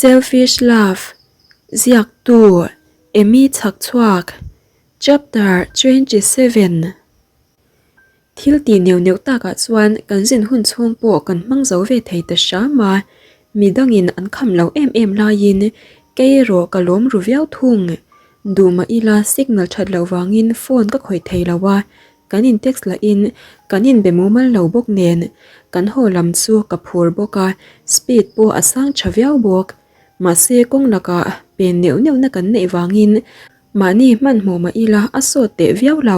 Selfish Love, Ziaktu, Amy Chhakchhuak, Chapter 27. Thil tih neuh neuh takah chuan kan zin hun chhung pawh kan hmang zo ve thei ta hram a, midangin an kham lo em em laiin kei erawh ka lawm ru viau thung. Duh mah ila signal that loh vangin phone ka khawih thei lo a, kan in text lahin kan inbe mumal lo bawk nen kan haw lam chu ka phur bawk a, speed pawh a sang tha viau bawk. Mahse kawng lakah pen neuh neuhna kan neih vangin mahni hmanhmawh mah ila a sawt teh viau lo.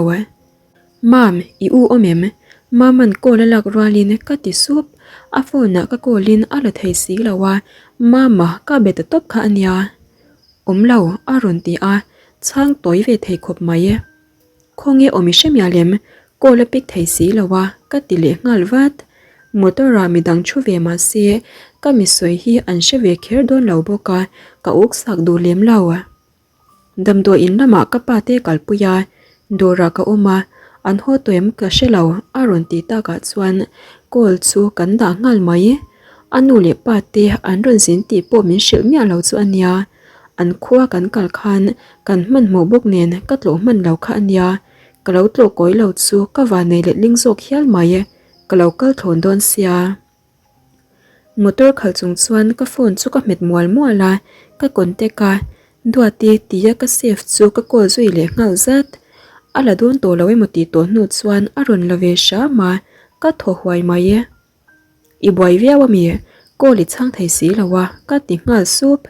Mam, i u awm em? Maman call a lak rualin ka ti sup. A phone ah ka call in a la thei si lo a, Mama ka be ta tawp kha a nia. Awm lo, a rawn ti a, chhang tawi ve thei khawp mai. Khawnge awm i hre mial em? Call a pick thei si lo a, ka ti leh nghal vat. Motor ah midang thu ve mah se, ka mi sawi hi an hre ve kher dawn lo bawk a, ka uk sak duh lem lo. Damdawi in lamah ka pa te kalpui a, dawrah ka awm a, an haw tawh em ka hre lo a rawn tih takah chuan call chu kan dah nghal mai. A nu leh pa te an rawn zin tih pawh min hrilh miah lo chu a nia. An khua kan kal khan kan hmanhmawh bawk nen ka tlawh hman lo kha a nia. Ka lo tlawh kawi lo chu ka vanei letling zawk hial mai, ka lo kal thlawn dawn sia. Motor khalh chung chuan ka phone chu ka hmet mual mual a, ka contact a, Duati tia ka save chu ka call zui leh nghal zat. A la dawn tawh lo emaw tih tawh hnu chuan a rawn la ve hram a, ka thaw huai mai e. I buai viau ami? Call i chhang thei si lo a, ka ti nghal sup.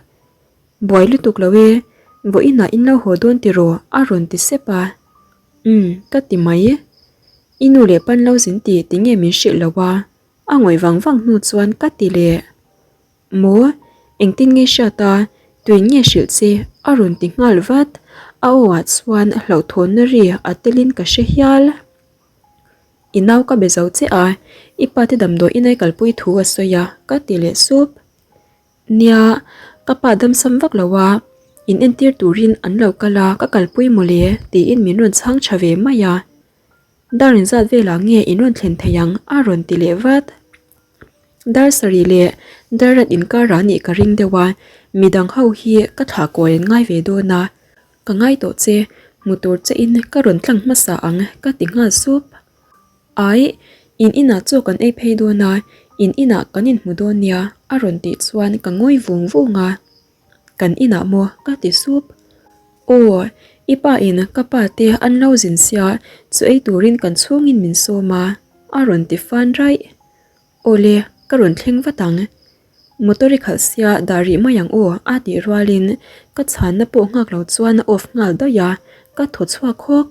Buai lutuk lo e, vawiinah in lo haw dawn tiraw? a rawn ti sep a. Umm, ka ti mai. I nu leh pan lo zin tih tinge min hrilh lo a? A ngawih vang vang hnu chuan ka ti leh. Maw? Engtin nge hriat a? Tuin nge hrilh che? A rawn ti nghal vat. A aw ah chuan hlauhthawnna ri a telin ka hre hial. I nau ka be zo che a, i pa te damdawi inai kalpui thu a sawi a, ka ti leh sup. Nia, ka pa damsam vak lo a, in entir turin an lo kal a, ka kalpui mawle tiin min rawn chhang tha ve mai a. Dar inzat velah nge in rawn thlen thei ang a rawn ti leh vat. Dar sarih leh dar rat inkar ah nih ka ring deuh a, midang ho hi ka thlah kawi an ngai ve dawn a, ka ngai tawh che, hmu tur che in ka rawn tlang hmasa ang ka ti nghal sup. Aih, in inah chaw kan ei phei dawn a, in inah kan inhmu dawn nia a rawn tih chuan ka ngawi vung vung a. Kan inah maw? ka ti sup. Aw, i pa in ka pa te an lo zin sia, chu ei turin kan chhungin min sawm a, a rawn ti fan raih. Aw le, ka rawn thleng vat ang. Motor i khalh sia dah rih mai ang aw a tih rualin ka chhanna pawh nghak lo chuan a off nghal daih a, ka thaw chhuak hawk.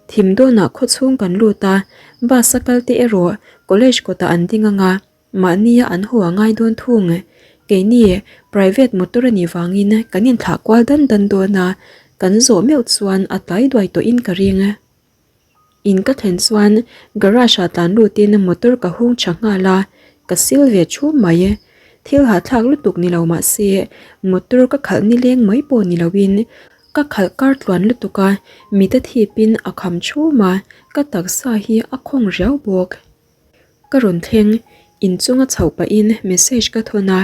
Thim dawnah khawchhung kan lut a, bus a kal te erawh college kawtah an ding ang a, Mahnia an haw a ngai dawn thung. Keini private motor a nih vangin kan inthlah kual dan dan dawn a, kan zawh meuh chuan a tlai duai tawhin ka ring. In ka thlen chuan garage ah tlan lutin motor ka hung tha nghal a, ka sil ve thu mai. Thil hahthlak lutuk ni lo mah se motor ka khalh nileng mai pawh ni loin ka khalh kar tluan lutuk a, mit a thipin a kham thum a, ka taksa hi a khawng riau bawk. Ka rawn thleng, inchunga chhoh pahin message ka thawn a,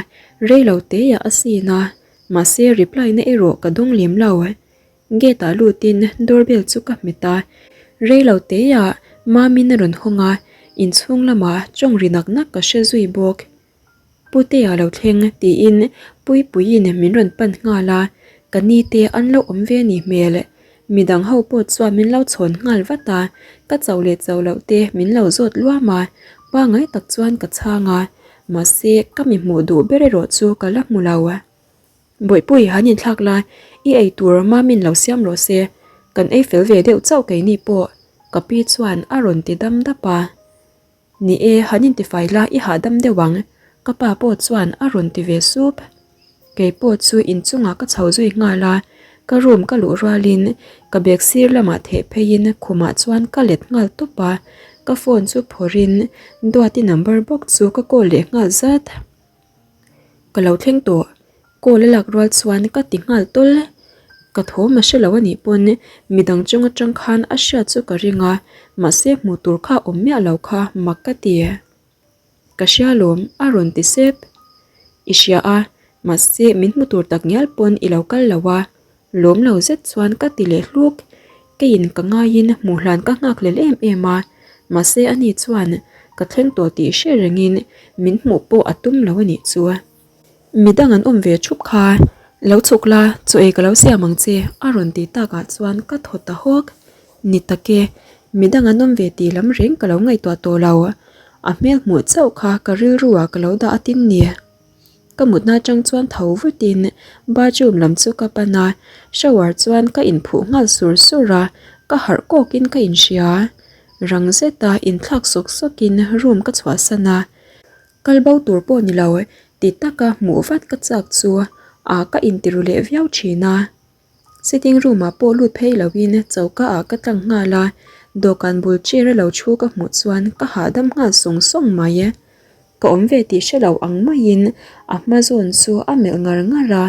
rei lo teiah a sin a, mahse reply na erawh ka dawng lem lo. Gate ah lutin doorbell chu ka hmet a, rei lo teiah Mamin a rawn hawng a, inchhung lamah tawng ri nak nak ka hre zui bawk. Putea lo thleng tiin Puipuiin min rawn pan nghal a, ka ni te an lo awm ve ni hmel. Midang ho pawh chuan min lo chhawn nghal vat a, ka chauh leh chauh loh te min lo zawt luam a, pangai tak chuan ka chhang a, mahse ka mi hmuh duh ber erawh chu ka la hmu lo. Bawihpui han inthlak la, i ei tur mamin lo siam rawh se, kan ei fel ve deuh chauh keini pawh, ka pi chuan a rawn ti dam dap a. Ni e, han intifai la i hahdam deuh ang, ka pa pawh chuan a rawn ti ve sup. Kei pawh chu inchungah ka chho zui nghal a, ka room ka luh rualin ka bag sir lamah theh pheiin khumah chuan ka let nghal tawp a, ka phone chu phawrhin Duati number bawk chu ka call leh nghal zat. Ka lo thleng tawh, call a lak rual chuan ka ti nghal tawl. Ka thawm a hre lo a nih pawn midang chung atang khan a hriat chu ka ring a, mahse hmuh tur kha awm miah lo kha mak ka ti. Ka hria lawm a rawn ti sep. I hria a, Mahse min hmu tur tak ngial pawn i lo kal lo a, lawm lo zet chuan ka ti leh hluk. Keiin ka ngaiin hmuh hlan ka nghak lel em em a, mahse ani chuan ka thleng tawh tih hre rengin min hmuh pawh a tum lo a nih chu. Midang an awm ve thup kha, lo chhuk la, chaw ei ka lo siam ang che a rawn ti takah chuan ka thaw ta hawk. Ni tak e, midang an awm ve tih lam reng ka lo ngaihtuah tawh lo. A hmel hmuh chauh kha ka rilru ah ka lo dah a tin ni. Ka mutna atang chuan tho vutin bathroom lam chu ka pan a, shower chuan ka inphuh nghal sur sur a, ka harh kawkin ka inhria. Rang zeta inthlak sawk sawkin room ka chhuahsan a, kal bo tur pawh ni lo ti taka hmuh vat ka chak chu a ka intiru leh viau thin a. Sitting room ah pawh lut phei loin choka ah ka tlang nghal a, dawhkan bul chair a lo thu ka hmuh chuan ka hahdam nghal sawng sawng mai. Ka awm ve tih hre lo ang maiin a hma zawn chu a melh ngar ngar a,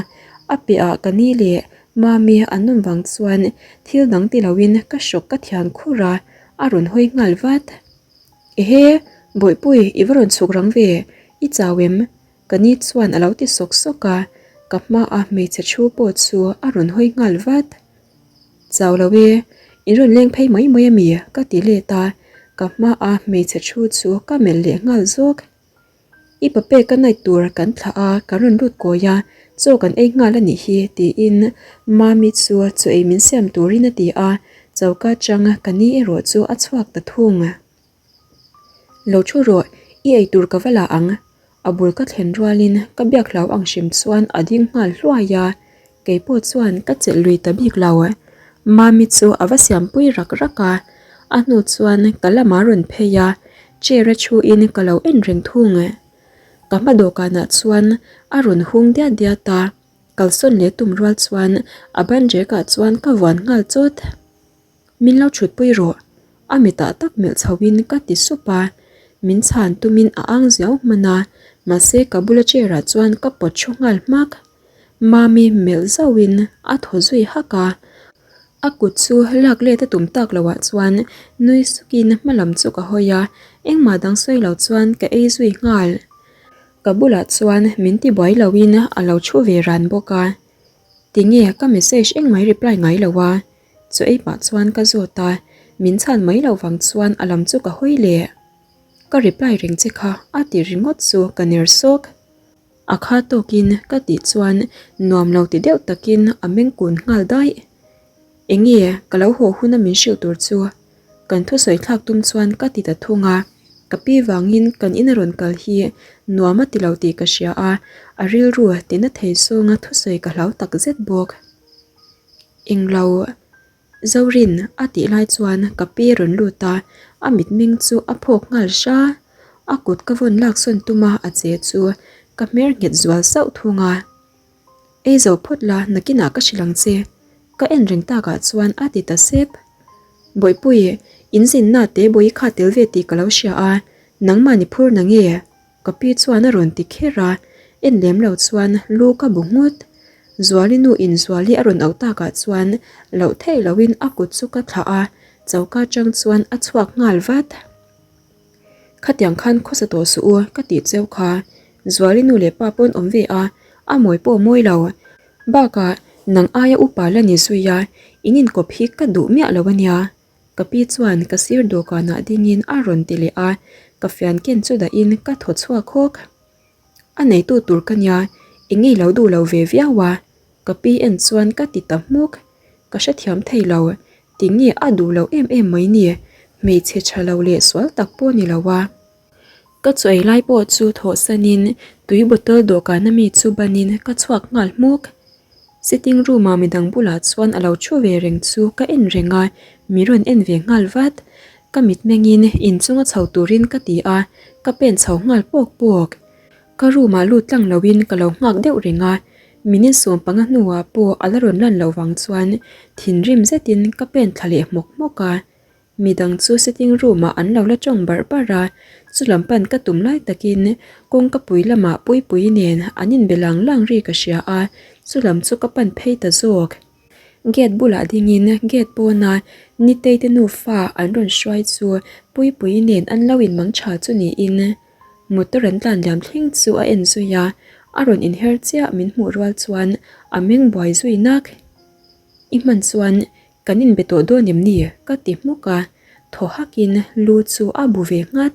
a piahah ka ni leh Mami an awm vang chuan thil dang ti loin ka hrawk ka thian khur a, a rawn hawi nghal vat. Ehe, Bawihpui i va rawn chhuk rang ve, i chau em? Ka ni chuan a lo ti sawk sawk a, ka hmaa hmeichhe thu pawh chu a rawn hawi nghal vat. Chau lo e, in rawn leng phei mai mai a mi? ka ti let a, ka hmaa hmeichhe thu chu ka melh leh nghal zawk. I pa pek a night tur kan thlah a, kan rawn lut kawi a, chaw kan ei nghal a nih hi tiin Mami chu chaw ei min siam turin a ti a, choka chang ka ni erawh chu a chhuak ta thung. Lo thu rawh, i ei tur ka va la ang. A bul ka thlen rualin ka biak hlau ang hrim chuan a ding nghal hluai a, kei pawh chuan ka chelh lui ta bik lo. Mami chu a va siampui rak rak a, a hnu chuan ka lamah rawn phei a, chair a thuin ka lo en reng thung. Ka hma dawhkanah chuan a rawn hung diat diat a, kalsawn leh tum rual chuan a ban rek ah chuan ka vuan nghal chawt. Min lo thutpui rawh, a mitah tak melh chhoin ka ti sup a, min chhan tumin a ang ziau hman a, mahse ka bula chair ah chuan ka pawt thu nghal hmak. Mami melh zauhin a thaw zui hak a, a kut chu lak let a tum tak loh ah chuan nui sukin hma lam chu ka hawi a, engmah dang sawi lo chuan ka ei zui nghal. Ka bulah chuan min ti buai loin a lo thu ve ran bawk a, tinge ka message engmah i reply ngai lo a? Chu ei pah chuan ka zawt a, min chhan mai loh vang chuan a lam chu ka hawi leh. Ka reply reng che kha a ti ringawt chu ka ner sawk. A kha tawkin ka tih chuan nuam lo ti deuh takin a meng kun nghal daih. Enge ka lo haw huna min hrilh tur chu? Kan thusawi thlak tum chuan ka ti ta thung a, ka pi vangin kan ina rawn kal hi nuam a ti lo tih ka hria a, a rilru tina thei zawnga thusawi ka hlau takzet bawk. Englo Zorin a tih lai chuan ka pi rawn lut a, a mitmeng chu a phawk nghal hra. A kut ka vawn laksawn tum a a che chu ka hmer nghet zual sauh thung a. Ei zo phawt la nakinah ka hrilh ang che, ka en reng takah chuan a ti ta sep. Bawihpui, in zinna te bawi kha tel ve tih ka lo hria a, nangmah ni phur na nge? Ka pi chuan a rawn ti kher a, en lem lo chuan lu ka bu nghut. Zuali nu in Zuali a rawn auh takah chuan loh theih loin a kut chu ka thlah a, choka atang chuan a chhuak nghal vat. Khatiang khan khawsa tawh suh u ka tih cheu kha. Zuali nu leh pa pawn awm ve a, a mawi pawh mawi lo. Bakah nang aia upa la ni zui a, in inkawp hi ka duh miah lo a nia. Ka pi chuan ka sir dawhkanah dingin a rawn ti leh a, ka fian ken chu dahin ka thaw chhuak hawk. A neitu tur ka nia, eng nge lo duh lo ve viau a? Ka pi en chuan ka ti ta hmuk. Ka hrethiam thei lo, tinge a duh loh em em mai ni, hmeichhe tha lo leh sual tak pawh ni lo a. Ka chaw ei lai pawh chu thawhsanin tui bottle dawhkana mi chu banin ka chhuak nghal hmuk. Sitting room ah midang bulah chuan a lo thu ve reng chu ka en reng a, mi rawn en ve nghal vat. Ka mitmengin inchunga chho turin ka ti a, ka pen chho nghal pawk pawk. Ka room ah lut tlang loin ka lo nghak deuh reng a, minute 15 hnuah pawh a la rawn lan loh vang chuan thinrim zetin ka pen thla leh hmawk hmawk a. Midang chu sitting room ah an lo la tawng barh barh a, chulam pan ka tum lai takin kawngka pui lamah Puipui nen an inbe lang lang ri ka hria a, chulam chu ka pan phei ta zawk. Gate bulah dingin gate pawna Nitei te nufa an rawn hruai chu Puipui nen an lo inmang tha chu niin motor an tlan liam thleng chu a en zui a, A rawn inher chiah min hmuh rual chuan a meng buai zui nak. I hman chuan kan inbe tawh dawn em ni? ka ti hmuk a, thaw hakin lu chu a bu ve nghat.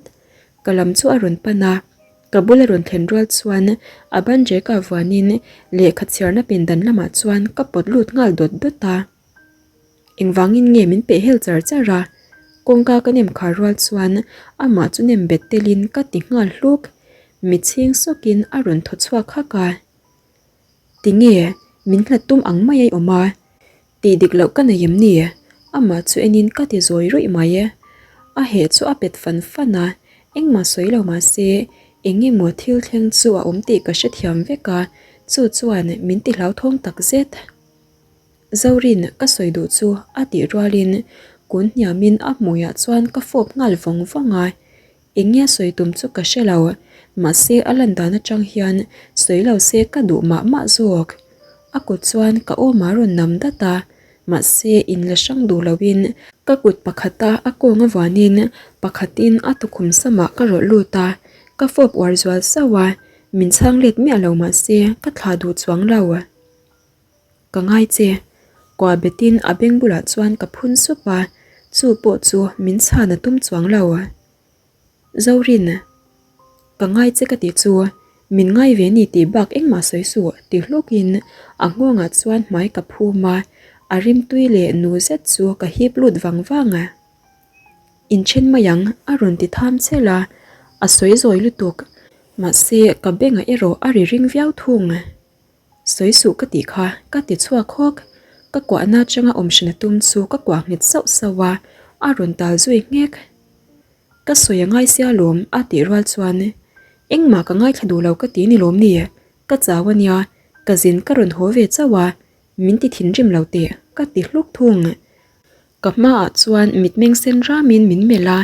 Ka lam chu a rawn pan a, ka bula rawn thlen rual chuan a ban reka vuanin lehkha chhiarna pindan lamah chuan ka pawt lut nghal dawt dawt a. Engvangin nge min peh hel char char a? Kawngka ka nem khar rual chuan amah chu nem bet telin ka ti nghal hluk. Mitchhing sawkin a rawn thaw chhuak hak a. Tinge min hlat tum ang mai a i awm a? Tih dik loh ka nei em ni? Amah chu enin ka ti zawi ruih mai. A heh chu a pet fan fan a, engmah sawi lo mah se eng emaw thil thleng chu a awm tih ka hrethiam vek a, chu chuan min ti hlauthawng tak zet. Zorin ka sawi duh chu a tih rualin kun hniamin a hmuiah chuan ka fawp nghal vawng vawng a, eng nge sawi tum chu ka hre lo, mahse a lan dan atang hian sawi lo se ka duh mah mah zawk. A kut chuan ka awmah rawn nam dat a, mahse in la hrang duh loin ka kut pakhata a kawng avuanin pakhatin a tukhum samah ka rawlh lut a, ka fawp uar zual sauh a, min chhang let miah lo mahse ka thlah duh chuang lo. Ka ngai che. Kua betin a beng bulah chuan ka phun sup a, chu pawh chu min chhan a tum chuang lo. Zorin, ka ngai che ka tih chu min ngai ve ni tih bak engmah sawi suh ti hlukin a nghawngah chuan hmai ka phum a, a rimtui leh nu zet chu ka hip lut vang vang a. Inthen mai ang a rawn ti tham chel a, a sawi zawi lutuk. Mahse ka bengah erawh a ri ring viau thung. Sawi suh ka tih kha ka ti chhuak hawk. Ka kuahna atanga awm hran a tum chu ka kuah nghet sauh sauh a, a rawn tal zui nghek. Ka sawi a ngai sia lawm a tih rual chuan engmah ka ngaithla duh lo ka ti ni lawm ni? Ka chau a nia, ka zin ka rawn haw ve chauh a, min ti thinrim lo teh ka ti hluk thung. Ka hmaah chuan mitmeng sen ramin min melh a,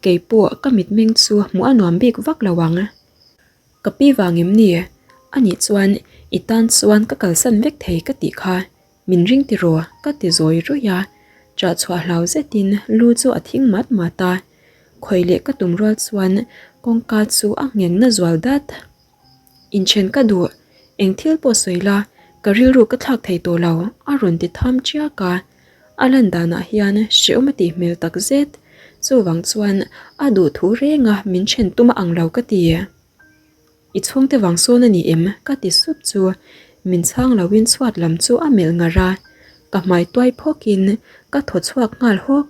keipawh ka mitmeng chu hmuh a nuam bik vak lo ang. Ka pi vang em ni? Anih chuan i tan chuan ka kalsan vek thei ka tih kha min ring tiraw ka ti zawi ruih a, ṭah chhuah hlau zetin lu chu a thing mat mat a, khawi leh ka tum rual chuan kawngka chu a ngheng na zual dat. Inṭhen ka duh, eng thil pawh sawi la ka rilru ka thlak thei tawh lo a rawn ti tham ṭiak a. A lan danah hian hrehawm a tih hmel tak zet, chuvang chuan a duh thu renga min then tum a ang lo ka ti. I chhungte vang sawn a ni em? ka ti sup chu min chhang loin chhuat lam chu a melh ngar a, ka hmai tuai phawkin ka thaw chhuak nghal hawk.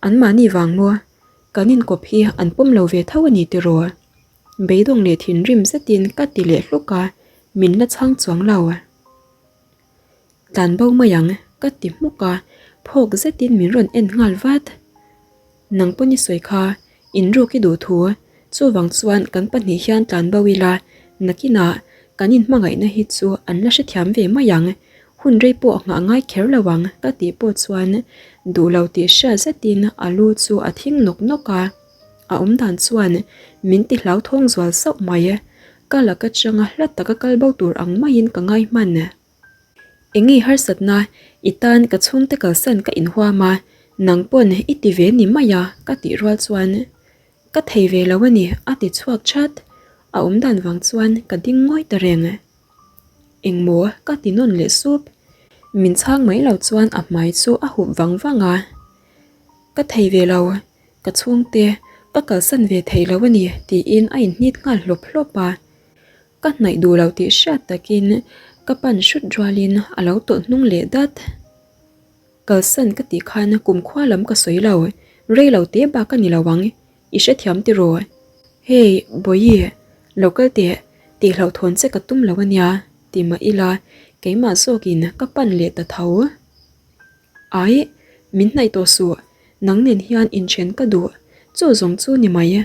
Anmahni vang maw? Kan inkawp hi an pawm lo ve tho a ni tiraw? Beidawng leh thinrim zetin ka ti leh hluk a, min la chhang chuang lo. Tlan bo mai ang, ka ti hmuk a, phawk zetin min rawn en nghal vat. Nang pawn i sawi kha, inruk i duh thu, chuvang chuan kan pahnih hian tlan bo ila, nakinah kan inhmangaihna hi chu an la hrethiam ve mai ang, hun rei pawh nghah ngai kher lo ang ka tih pawh chuan duh lo tih hriat zetin a lu chu a thing nawk nawk a, a awmdan chuan min ti hlauthawng zual sauh mai. Ka lak atanga hla taka kal bo tur ang maiin ka ngai hman. Enge harsatna i tan ka chhungte kalsan ka inhuam a, nang pawn i ti ve ni mai a ka tih rual chuan ka thei ve lo a ni a ti chhuak chat. A awm dan vang chuan ka ding ngawi ta reng. Engmaw ka ti nawn leh sup. Min chhang mai lo chuan a hmai chu a hup vang vang a. Ka thei ve lo. Ka chhungte, ka kalsan ve thei lo a ni tiin a inhnit nghal hlawp hlawp a. Ka hnaih duh lo tih hriat takin ka pan hrut rualin a lo tawlh hnung leh dat. Kalsan ka tih khan kumkhua lam ka sawi lo, rei lo te bak a ni lo ang, i hrethiam tiraw? Hey, Bawihi, lo kal teh, tih hlauhthawn che ka tum lo a nia, ti mah ila keimah zawkin ka pan leh ta tho. Aih, min hnaih tawh suh, nang nen hian inthen ka duh, chu zawng chu ni mai.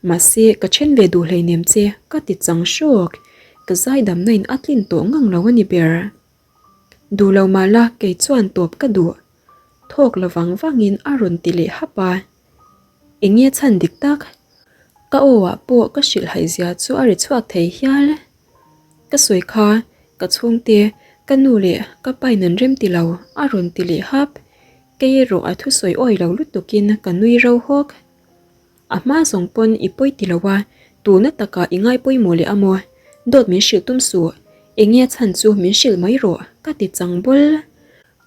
Mahse, ka then ve duh hleinem che, ka ti chang hrawk, ka zaidamna in a tlin tawh ngang lo a ni ber. Duh lo mah la kei chuan tawp ka duh, thawk la vang vangin a rawn ti leh hap a. Eng nge chhan dik tak? Ka aw ah pawh ka hrilh haih zia chu a ri chhuak thei hial. Ka sawi kha, ka chhungte, ka nu leh ka pain an rem ti lo, a rawn ti leh hap. Kei erawh a thusawi awi lo lutukin ka nui ro hawk. A hma zawng pawn i pawi ti lo a, tuna takah i ngai pawimawh leh a maw? Dawt min hrilh tum suh, eng nge chhan chu min hrilh mai rawh ka ti chang bul.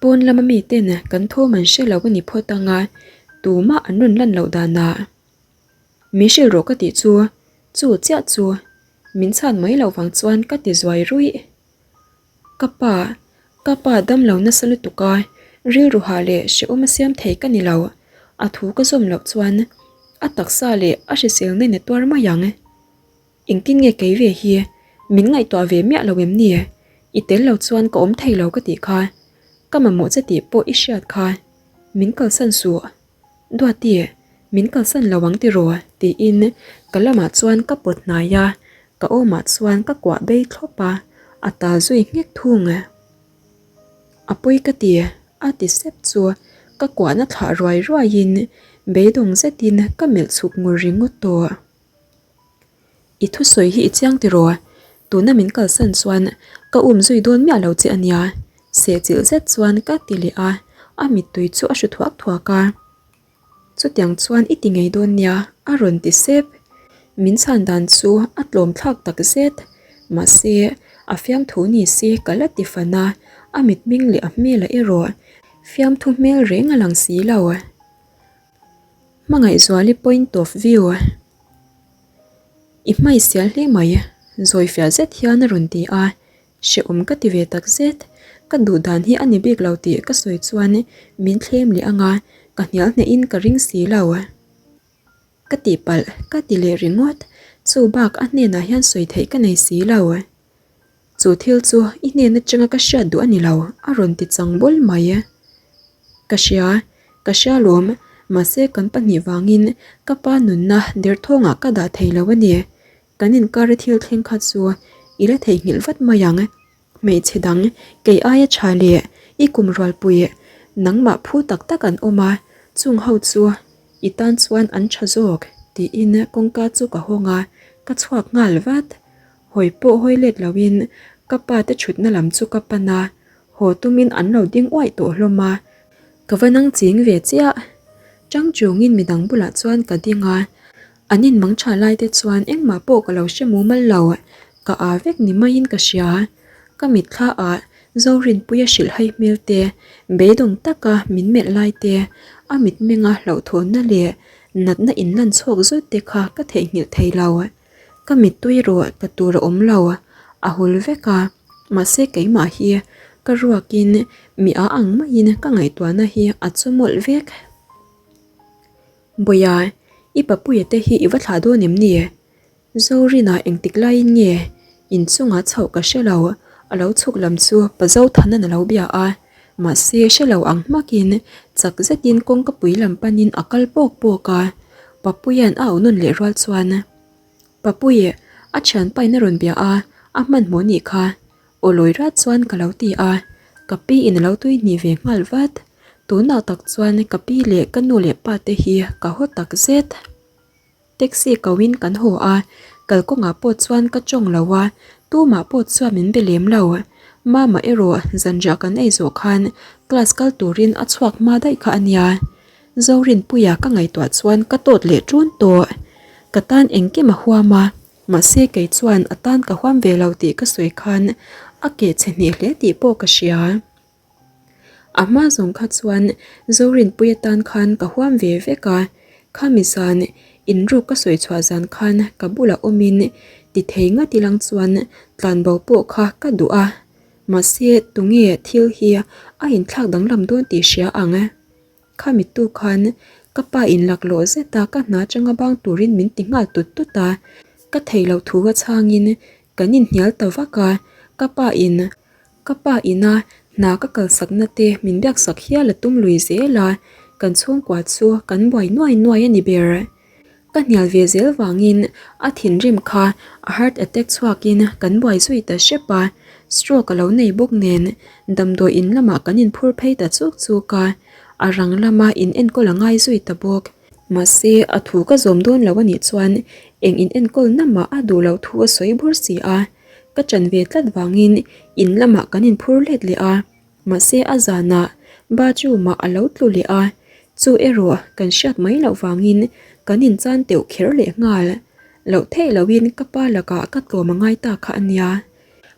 Pawn lama miten kan thawm an hre lo a ni phawt ang a, tumah an rawn lan loh danah. Min hrilh rawh ka tih chu, chu chiah chu min chhan mai loh vang chuan ka ti zuai ruih. Ka pa, ka pa dam lo nasa lutuk a, rilru hah leh hrehawm a siam thei ka ni lo, a thu ka zawm loh chuan a taksa leh a hriselna in a tuar mai ang. Engtin nge kei ve hi min ngaihtuah ve miah lo em ni? I tel lo chuan ka awm thei lo ka tih kha, ka mamawh che tih pawh i hriat kha, min kalsan suh. Duati, min kalsan lo ang tiraw? tiin ka lamah chuan ka pawt hnai a, ka awmah chuan ka kuah bei thlawp a, a tal zui nghek thung. A pawi ka ti, a ti sep chu ka kuahna thlah ruai ruaiin beidawng zetin ka melh chhuk ngur ringawt tawh. I thusawi hi i chiang tiraw? Tuna min kalsan chuan ka um zui dawn miah lo che a nia, sehchilh zet chuan ka ti leh a, a mittui chu a hru thuak thuak a. Chutiang chuan i ti ngei dawn nia, a rawn ti sep. Min chhan dan chu a tlawm thlak tak zet. Mahse, a fiamthu ni si ka la ti fan a, a mitming leh a hmelah erawh fiamthu hmel reng a lang si lo. Hmangaihzuali point of view. I hmaisial hle mai, zawi fiah zet hian a rawn ti a, hrehawm ka ti ve tak zet. Ka duh dan hi a ni bik lo tih ka sawi chuan min thlem leh ang a, ka hnial hnehin ka ring si lo. Ka tihpalh ka ti leh ringawt, chu bak a hnenah hian sawi theih ka nei si lo. Chu thil chu i hnen atanga ka hriat duh a ni lo, a rawn ti chang bawl mai. Ka hria, ka hria lawm, mahse kan pahnih vangin ka pa nunna derthawngah ka dah thei lo a ni. Kan inkara thil thleng kha chu i la theihnghilh vat mai ang. Hmeichhe dang kei aia tha leh i kum rualpui nangmah phu tak tak an awm a, chung ho chu i tan chuan an tha zawk, tiin kawngka chu ka hawng a, ka chhuak nghal vat. Hawi pawh hawi let loin ka pa te thutna lam chu ka pan a, haw tumin an lo ding uaih tawh hlawm a, ka va nang ching ve chiah. Chang chungin midang bulah chuan ka ding a, an inmang tha lai te chuan engmah pawh ka lo hre mumal lo, ka aa vek ni maiin ka hria. Ka mitthla ah Zorinpuia hrilhhai hmel te, beidawng taka min melh lai te, a mitmenga hlauhthawnna leh natna inlan chhuak zawt te kha ka theihnghilh thei lo. Ka mittui rawh ta tur a awm lo, a hul vek a, mahse keimah hi ka ruakin mi a ang maiin ka ngaihtuahna hi a chu mawlh vek. Bawia, i papuia te hi i va thlah dawn em ni? Zorina engtik laiin nge inchungah chhoh ka hre lo, a lo chhuk lam chu pa Zothanan a lo bia a, mahse hre lo ang hmakin chak zetin kawngkapui lam panin a kal pawk pawk a. Papuia'n a auh nawn leh rual chuan, Papui, a thianpain a rawn bia a, a hmanhmawh nih kha. Aw lawi rat chuan ka lo ti a, ka pi in a lo tui hnih ve nghal vat. Tunah tak chuan ka pi leh ka nu leh pa te hi ka haw tak zet. Taxi koin kan haw a, kalkawngah pawh chuan ka tawng lo a, tumah pawh chuan min be lem lo. Mama erawh zanriah kan ei zawh khan class kal turin a chhuak hma daih kha a nia. Zorinpuia ka ngaihtuah chuan ka tawt leh ṭun tawh. Ka tan engkim a huam a, mahse kei chuan a tan ka huam ve lo tih ka sawi khan a keh chhe hneh hle tih pawh ka hria. A hma zawng kha chuan Zorinpuia tan khan ka huam ve vek a, khami zan inruk ka sawi chhuah zan khan ka bulah awmin ti thei ngat ilang chuan tlanbo pawh kha ka duh a, mahse tunge thil hi a inthlak danglam dawn tih hria ang. Khami tu khan ka pa in laklawh zet a ka hna atanga bang turin min ti nghal tut tut a, ka thei lo thu a chhangin kan inhnial ta vak a, ka pa in ka pa ina hna ka kalsakna te min biaksak hial a tum lui zel a, kan chhungkua chu kan buai nuai nuai a ni ber. Ka hnial ve zel vangin a thinrim kha a heart attack chhuakin kan buai zui ta hrep a, stroke a lo nei bawk nen damdawi in lamah kan inphur phei ta chuk chuk a, a rang lama in enkawl a ngai zui ta bawk. Mahse a thu ka zawm dawn lo a nih chuan eng in enkawl na mah a duh loh thu a sawi bur si a, ka ṭan ve tlat vangin in lamah kan inphur let leh a. Mahse a zanah bathroom ah a lo tlu leh a, chu erawh kan hriat mai loh vangin kan inchan teuh kher leh nghal. Loh theih lohin ka pa lakah ka tlawm a ngai ta kha a nia.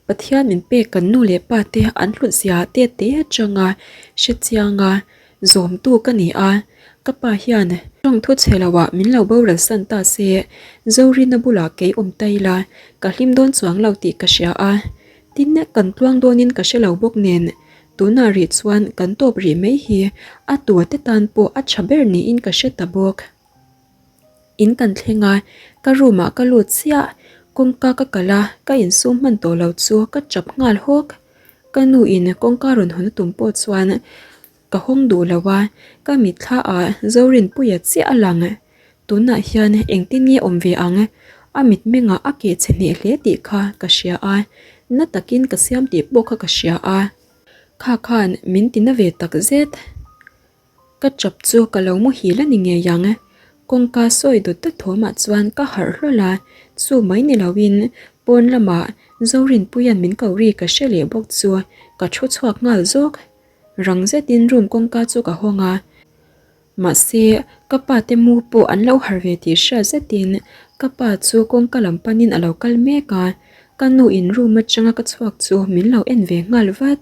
Pathian min pek kan nu leh pa te an hlut zia te te atanga hre chianga zawmtu ka ni a, ka pa hian tawng thu chhe loah min lo boral san ta se, Zorina bulah kei awm ta ila ka hlim dawn chuang lo tih ka hria a, tin kan tluang dawnin ka hre lo bawk nen tunah rih chuan kan tawp rih mai hi a tua te tan pawh a tha ber niin ka hre ta bawk. In kan thleng a, ka room ah ka lut chiah, kawngka ka kalh a, ka insum hman tawh lo chu ka chap nghal hawk. Ka nu in kawngka rawn hawn tum pawh chuan ka hawng duh lo a, ka mitthla ah Zorinpuia chiah a lang. Tunah hian engtin nge awm ve ang? A mitmengah a keh chhe hneh hle tih kha ka hria a, na takin ka siam tih pawh kha ka hria a. Kha khan min ti na ve tak zet. Ka chap chu ka lo muhil a ni ngei ang. Kawngka sawi dawt dawt thawmah chuan ka harh hlawl a, chu mai ni loin pawn lamah Zorinpuia'n min ko ri ka hre leh bawk chu ka thu chhuak nghal zawk. Rang zetin room kawngka chu ka hawng a, mahse ka pa te mu pawh an lo harh ve tih hriat zetin ka pa chu kawngka lam panin a lo kal mek a, ka nu in room atanga ka chhuak chu min lo en ve nghal vat.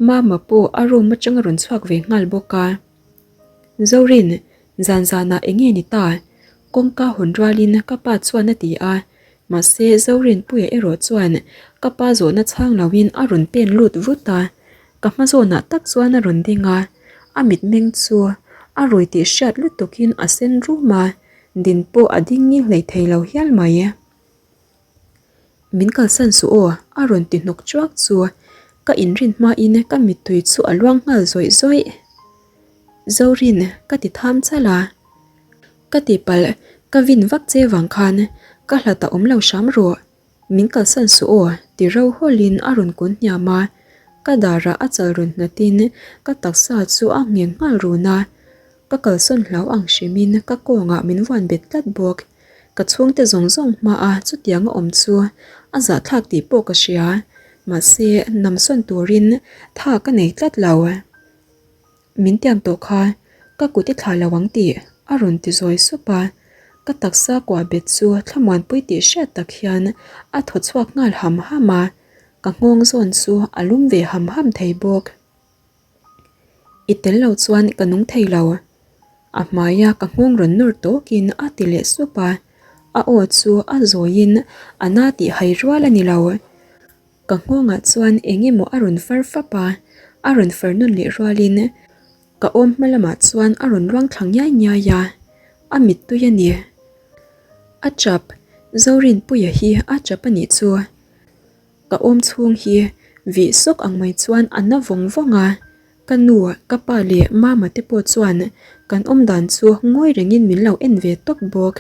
Mama pawh a room atang a rawn chhuak ve nghal bawk a. Zorin, zan zanah eng nge ni ta? Kawngka hawn rualin ka pa chuan a ti a, mahse Zorinpuia erawh chuan ka pa zawhna chhang loin a rawn pen lut vut a, ka hma zawnah tak chuan a rawn ding a, a mitmeng chu a rui tih hriat lutukin a sen rum a, din pawh a ding ngil hleithei lo hial mai. Min kalsan suh aw, a rawn ti hnawk chuak chu. Ka inrin hmain ka mittui chu a luang nghal zawih zawih. Zorin, ka ti tham chal a. Ka tihpalh, ka vin vak che vang khan ka hlat a awm lo hram rawh. Min kalsan suh aw, ti ro hawlin a rawn kun hniam a. Ka darah a chal rawn nghatin ka taksa chu a ngheng nghal run a. Ka kalsawn hlau ang hrimin ka kawngah min vuan bet tlat bawk. Ka chhungte zawng zawng hmaa chutiang a awm chu a zahthlak tih pawh ka hria, mahse namsawn turin tha ka nei tlat lo. Min tiam tawh kha ka kut i thlah lo ang tih a rawn ti zawi sup a, ka taksa kuah bet chu thlamuanpui tih hriat tak hian a thaw chhuak nghal ham ham a, ka nghawng zawn chu a lum ve ham ham thei bawk. I tel lo chuan ka nung thei lo. A hmaia ka nghawng rawn nawr tawkin a ti leh sup a, a aw chu a zawiin a na tih hai rual a ni lo. Ka nghawngah chuan eng emaw a rawn far fap a, a rawn far nawn leh rualin ka awm hma lamah chuan a rawn ruang thla ngiai ngiai a, a mittui a ni. A chap, Zorinpuia hi a chap a nih chu. Ka awm chhung hi vih sawk ang mai chuan a na vawng vawng a, ka nu, ka pa leh mama te pawh chuan kan awm dan chu ngawi rengin min lo en ve tawp bawk.